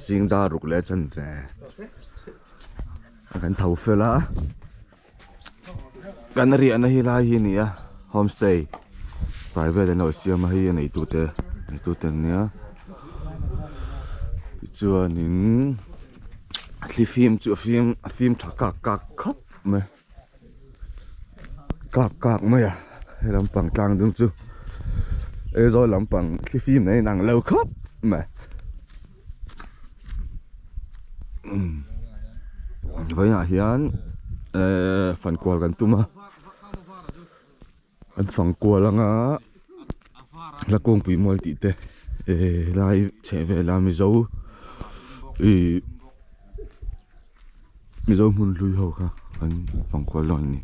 Zing dar ruk leh chuan ve a kan tho fel a kan riahna hi lai hi a ni a homestay private an lo siam a hei a neitute neitute an nia tichuanin thlifim chu a fim a fim tha kak kak khawp mai. Kak kak mai a he lampang tlang dung chu Aizawl lampang thlifim nen a inang lo khawp mai vawiinah hian ehh fankual kan tum a an fangkual anga la kawngpui mual tih te ehh helai chheh vela mizo ihh. Mizo hmun hlui ho kha an fangkual dawn a ni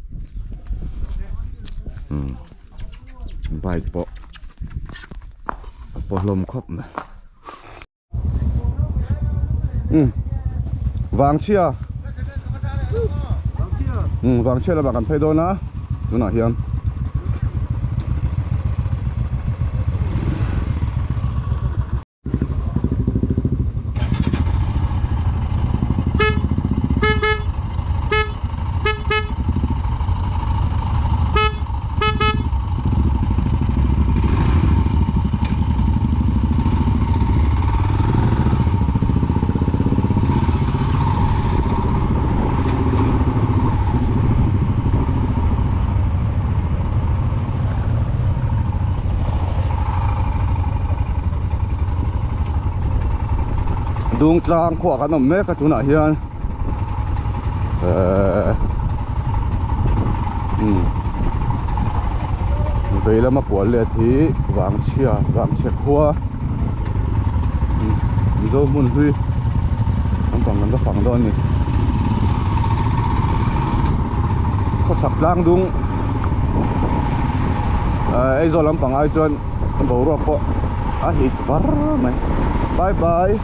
umm bike pawh a paw hlawm khawp mai umm vangchhia umm vangchhia lamah kan phei dawn a tunah hian. Dungtlang khuah kan awm mek a tunah hian ehh umm vei lama kual let hi vangchhia vangchhe khua Mizo hmun hlui lampang kan va fang dawn a ni khawchhak tlang dung ehh Aizawl lampang ai chuan boruak pawh a hit var mai bye bye.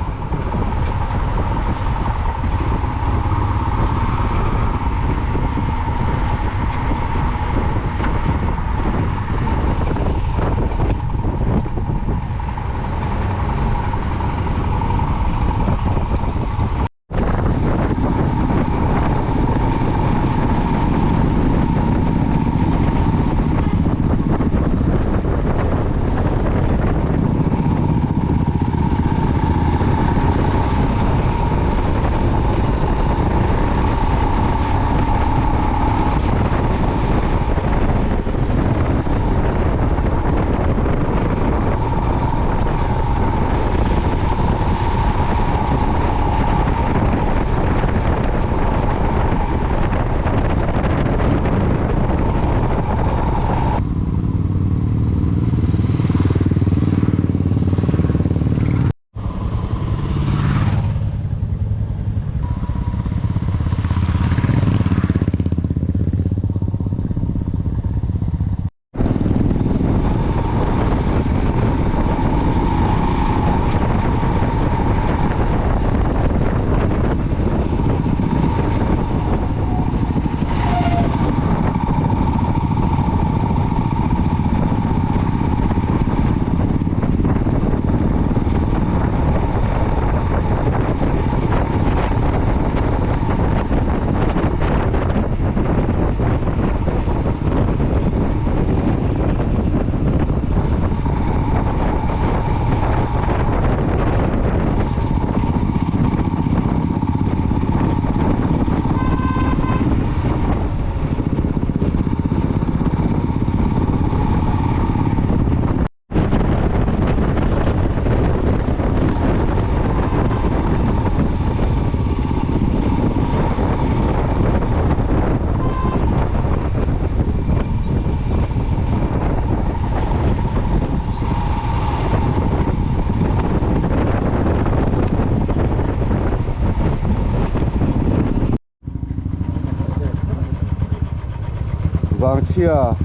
Vangchhia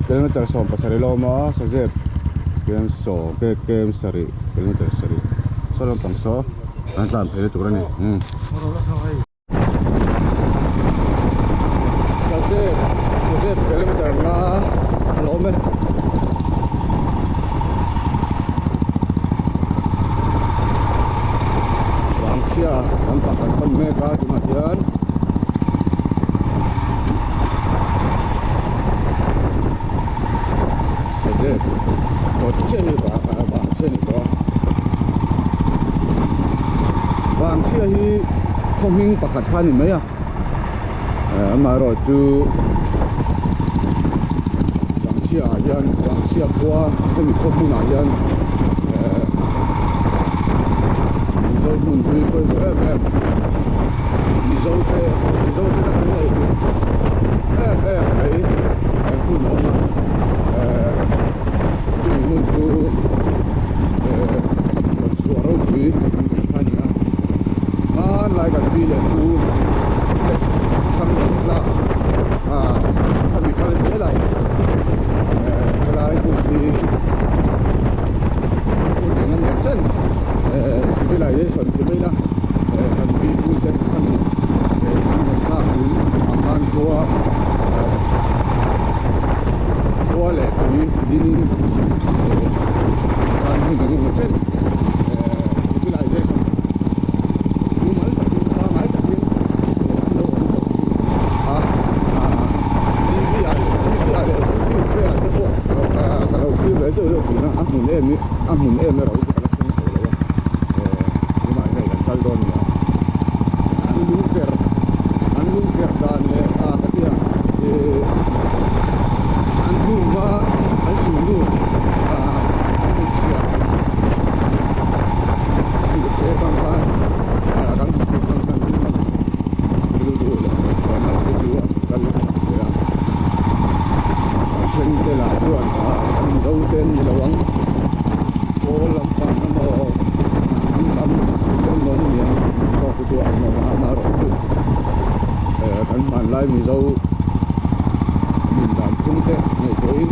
kilometer 17 lawm a Sazep kem sawm ke kem sarih kilometer sarih saw lampang saw an tlan phei na tur a ni umm. Sazep Sazep kilometer nga a lo awm e. kan pan mek a tunah hian sazep kawt chiah hi vangchhia a ni tawh a vangchhia hi khaw hming pakhat kha a ni mai a amaherawh chu vangchhia ah hian vangchhia khua hemi khaw hmunah hian mizo hmun hlui pawimawh em em mizo te mizo te na kan ngaih hlut em em mai he hmun a awm a chumi hmun chu rawn chhuah ropui an tih kha a ni a hmanlai kan pi leh pu te thlang lam tlak ah khami kal zel a helai hmun hi hun eng emaw chen civilization ti mai ila kan pi pu te khami thlang lam tlak in ah khan khua khua leh tui ding in khan hun eng emaw chen civilization mumal takin pangngai takin an lo awm tawh thin a tv ah leh tv ah leh youtube velah te pawh ka lo thlir ve deuh deuh thin a a hmun em hi a hmun em erawh hi chu ka la thleng chho lo a tunah hian hei kan kal dawn a ni a an lungker an lungker dan leh a ka tia ih an hnuhma an sulhnu ah an hmeichhia hrilh atang khan kan hmuh atang khan thil mak rilru leh ngaihtuahna te chu a kal ve a a then te lah chuan kan mizo te an ni lo ang kawl lampang emaw hnam dang te an awm aniang tawk hi chu a awm a amaherawhchu kan hmanlai mizo nun dan phung te ngaihtuahin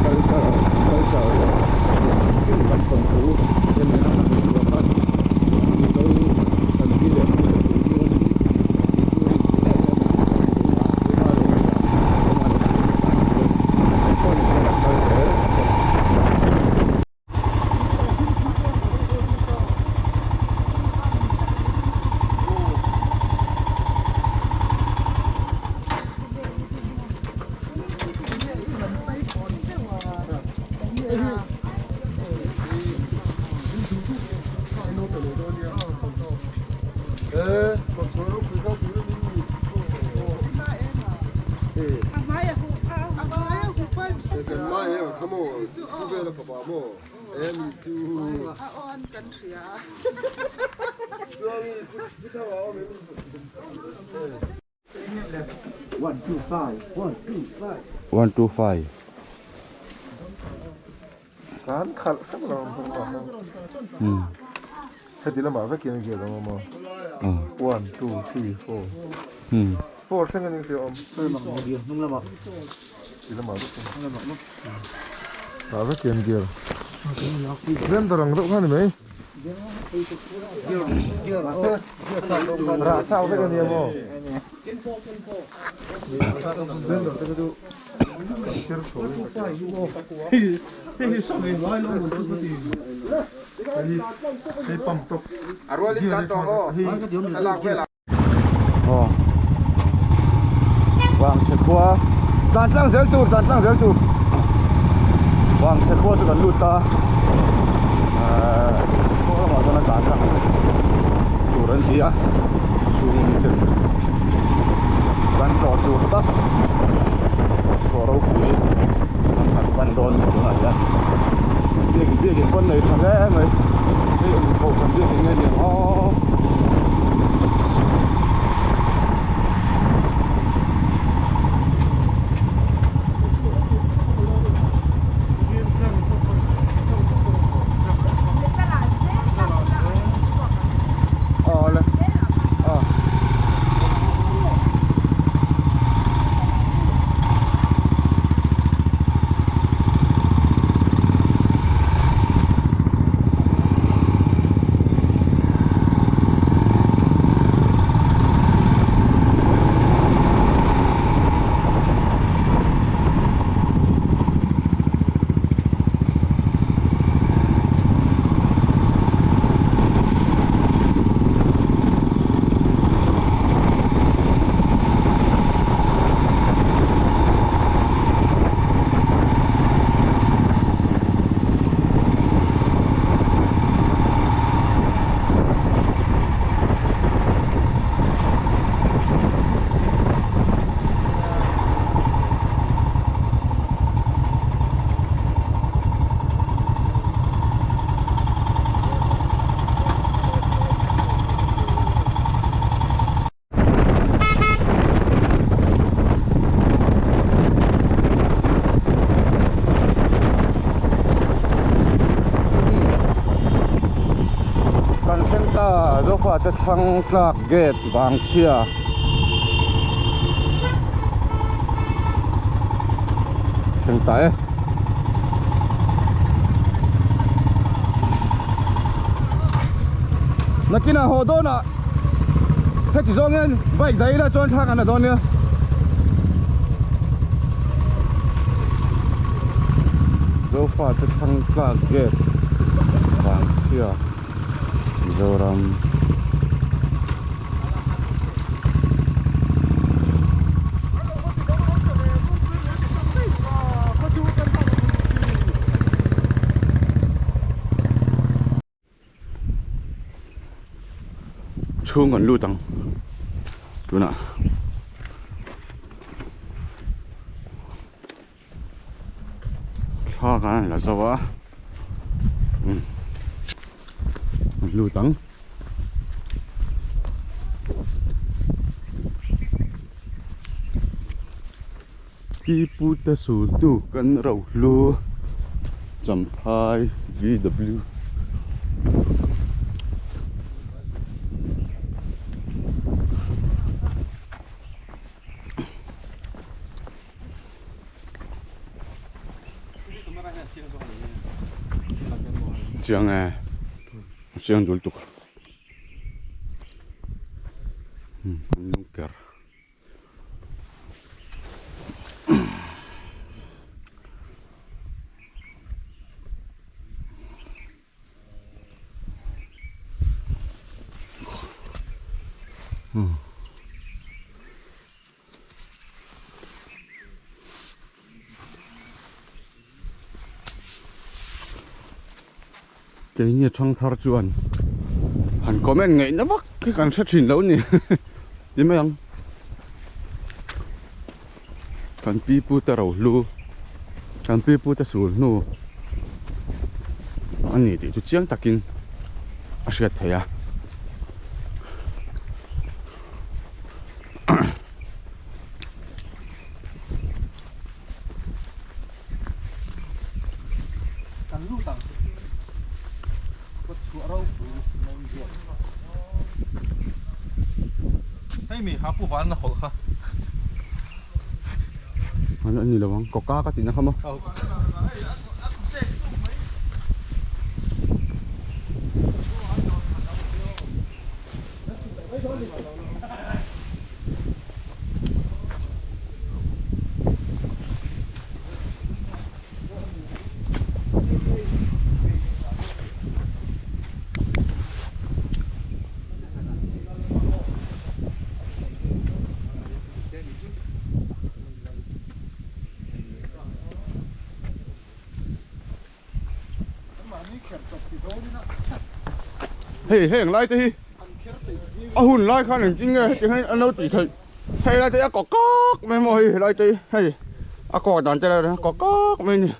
culture culture leh hrim hrim kan thawnthu te nena kan ngaihtuah khan mizo kan pi leh pu te sul hnu a ni tih chu rin theih em em a ni a keimah lo ngaihtuah keimah lo ngaihtuah dan pawh ni se kan kal zel. One two five. Kan khalh hrep lo ang bawk a. Heti lamah vek hian ziak ang awm a. One two three four. Four thleng a ni hria awm. Ti lamah vek hian. Tah vek hian gear. Blender ang deuh kha ni mai. Rah chau vek a nia maw? Blender te kha chu kan thir tho in ka hei pump tawp Aw Vangchhe khua tlan tlang zel tur tlan tlang zel tur Vangchhe khua chu kan lut ta ehh saw lamah chuan a tlan tlang tur an ti a chhung mi ten kan tlawh tur tak chhuah ropui an han pan dawn a ni tunah hian biakin biakin pawn nei tha hle mai hei eng kohhran biakin nge ni ang aw. Awle aw. ta Zofate thlang tlak gate vangchhia. Thleng ta e. Nakinah haw dawnah heti zawng hian bike daih ila chuan thla kan la dawn nia. Zofate thlang tlak gate vangchhia Mizoram. Chhung kan lut ang tunah thla kan han la zo a umm kan lut ang. Pi pu te sultu kan rohlu Champhai VW. Chiang e chiang dul tuk an lung ker. Keini thangthar chuan han comment ngaihna vak hi kan hre thin lo ni ti mai ang kan pi pu te rohlu kan pi pu te sul hnu a ni tih chu chiang takin a hriat theih a. An ani lo ang kawka ka tihna kha maw. Hei heng lai te hi a hun lai khan engtin nge heti hian an lo tih theih hei lai te hi a kawk kawk mai maw hei helai te hi hei a kawk dan te lai a kawk kawk mai a ni.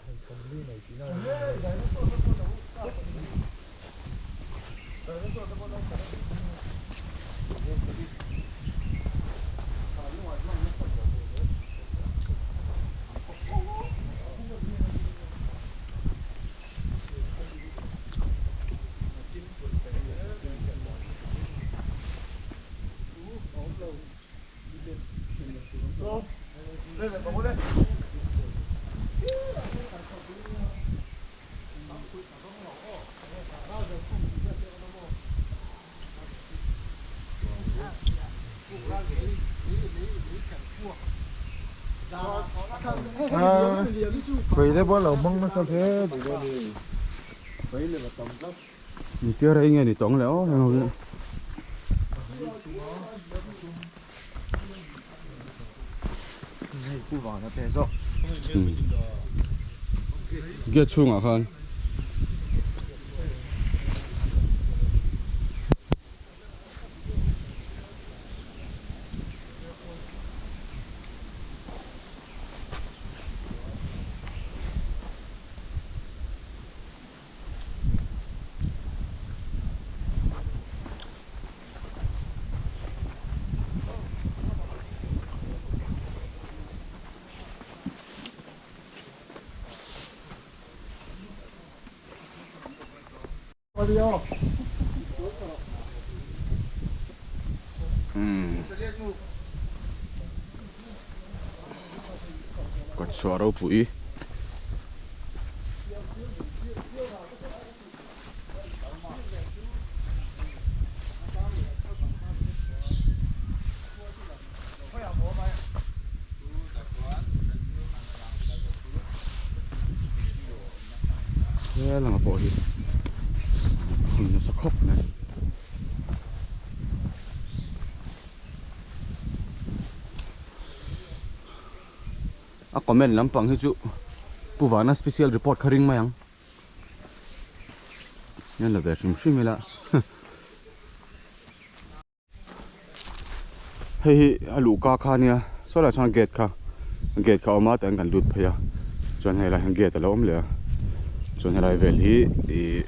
Engtia rei nge ni tawng le aw heng ho hi. Gate chhungah khan. Umm kawtchhuah ropui. He lama pawh hi hmun nasa khawp mai. A comment lampang hi chu Pu Vana special report kha ring mai ang. Hian la ve hrim hrim ila. Hei hi a luhka kha ania saw lai chuan gate kha gate kha a awm a tiang kan lut phei a chuan helai hian gate alo awm leh a chuan helai vel hi ihh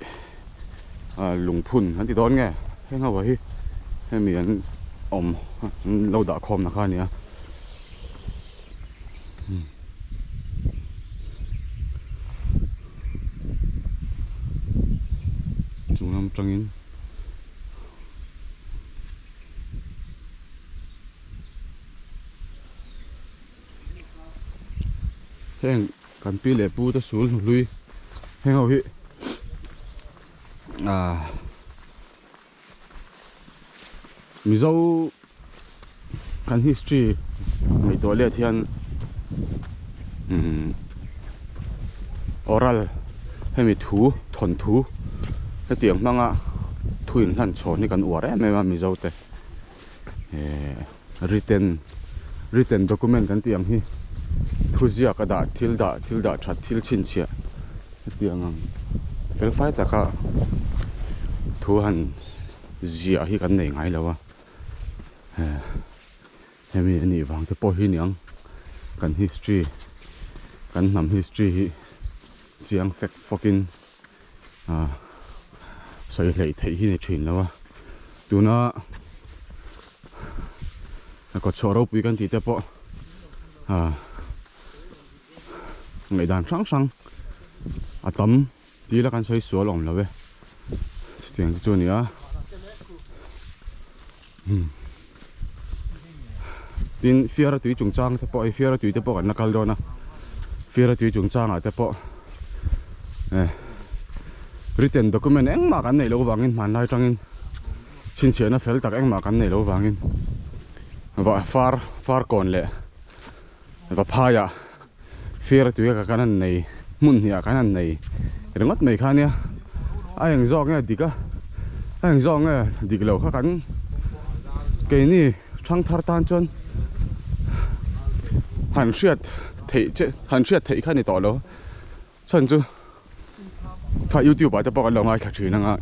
ah lungphun an ti dawn nge heng ho hi hemi an awm an lo dah khawm na kha a ni a. Chung lam tangin heng kan pi leh pu te sul hnuhlui heng ho hi ah Mizo kan history ngaihtuah let hian umm oral hemi thu thawnthu hetiang hmanga thu inhlan chhawn hi kan uar em em a Mizo te ehh written written document kan tih ang hi thu ziak a dah thil dah thil dah that thil chhinchhiah hetiang ang fel fai taka thu han ziah hi kan nei ngai lo a hemi a nih vang te pawh hi niang kan history kan hnam history hi chiang fek fawk in ah sawi hleih theih hi ni thin lo a tuna kawtchhuah ropui kan tih te pawh ah ngaihdan hrang hrang a tam tila kan sawi sual awm lo e chutiang te chu a ni a tin fiara tui chungchang te pawh hei fiara tui te pawh kan la kal dawn a fiara tui chungchangah te pawh eh written document engmah kan neih loh vangin hmanlai atangin chhinchhiahna fel tak engmah kan neih loh vangin vah far far kawn leh Vaphaiah fir tui ka kan han nei hmun hnih ah kan han nei ringawt mai kha ania a eng zawk nge dik a a eng zawk nge dik lo kha kan keini thangthar tan chuan han hriat theih che han hriat theih kha a ni tawh lo chhan chu kha youtube ah te pawh kan lo ngaithla thin anga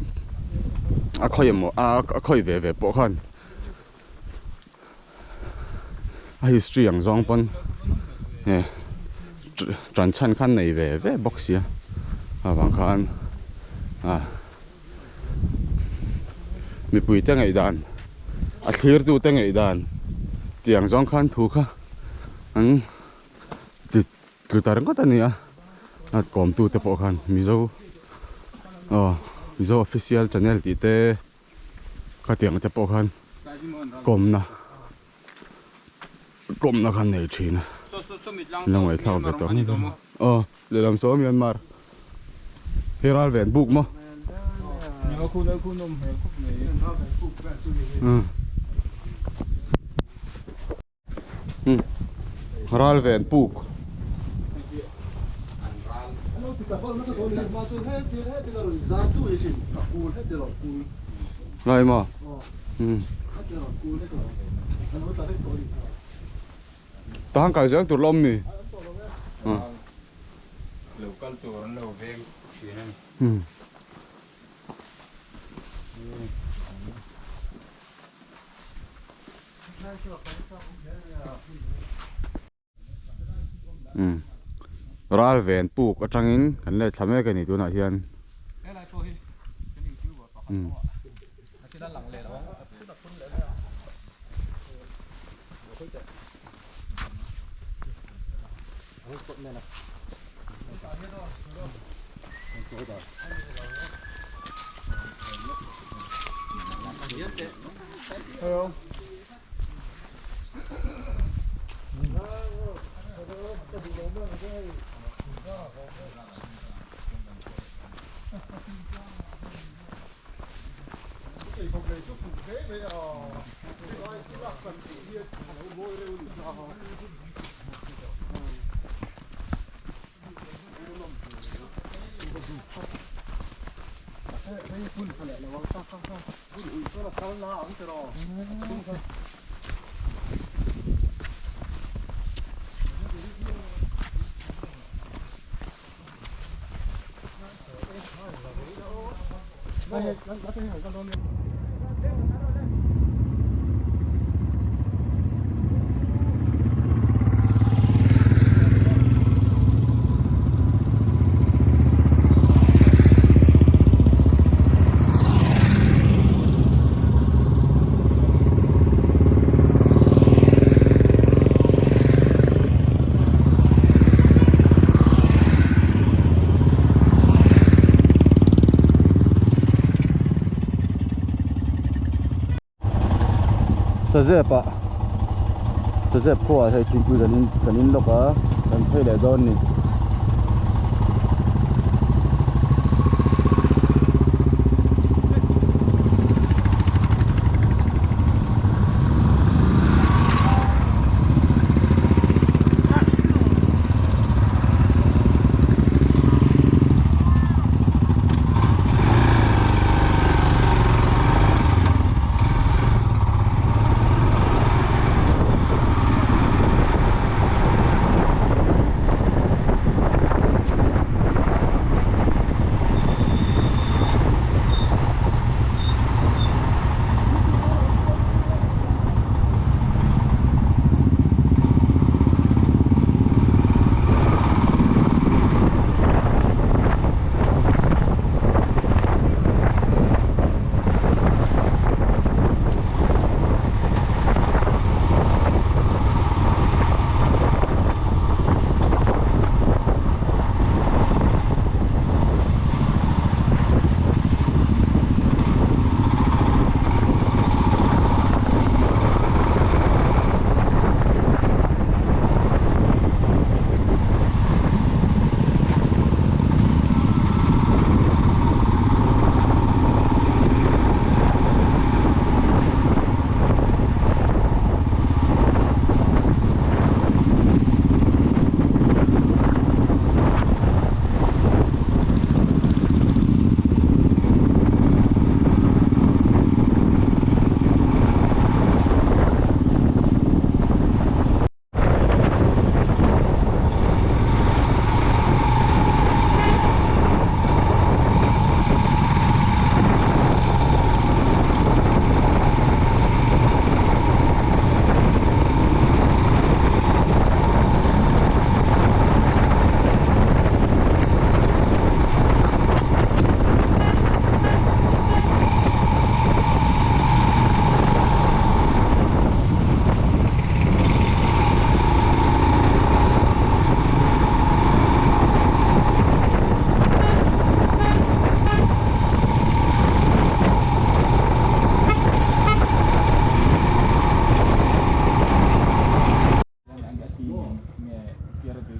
a khawi emaw a khawi ve ve pawh khan. A history ang zawng pawn eh tan chhan khan nei ve ve bawk sia avang khan ah mipui te ngaihdan a thlir tu te ngaihdan tih ang zawng khan thu kha an ti tlu ta ringawt a ni a a kawm tu te pawh khan mizo aw mizo official channel tih te. Khatiang te pawh khan kawmna kawmna khan nei thin a la ngaihthlak ve tawh aw lehlam saw Myanmar hei ral ven buk maw Ral ven puk. Lai maw? Tang kai zel tur lawm mi? Lo kal tur an lo veng thin a ni. Umm ral ven puk atangin kan let thla mek a ni tunah hian umm. Sazep ah Sazep khuaah hei thingpui kan in kan in lawk a kan phei leh dawn a ni.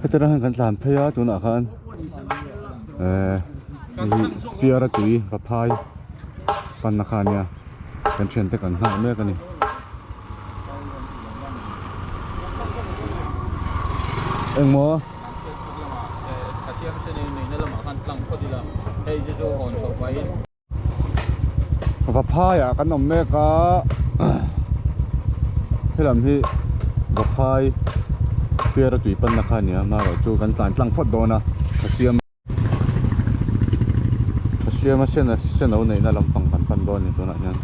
Heta tang hian kan tlan phei a tunah khan ehh hei hi fiara tui vaphai panna kha ania kan thiante kan nghak mek a ni. Engmaw? Vaphai ah kan awm mek a helam hi Vaphai fiara tui panna kha a ni a amaherawhchu kan tlan tlang phawt dawn a tha siam tha siama sen a sen lo neihna lampang kan pan dawn a ni tunah hian.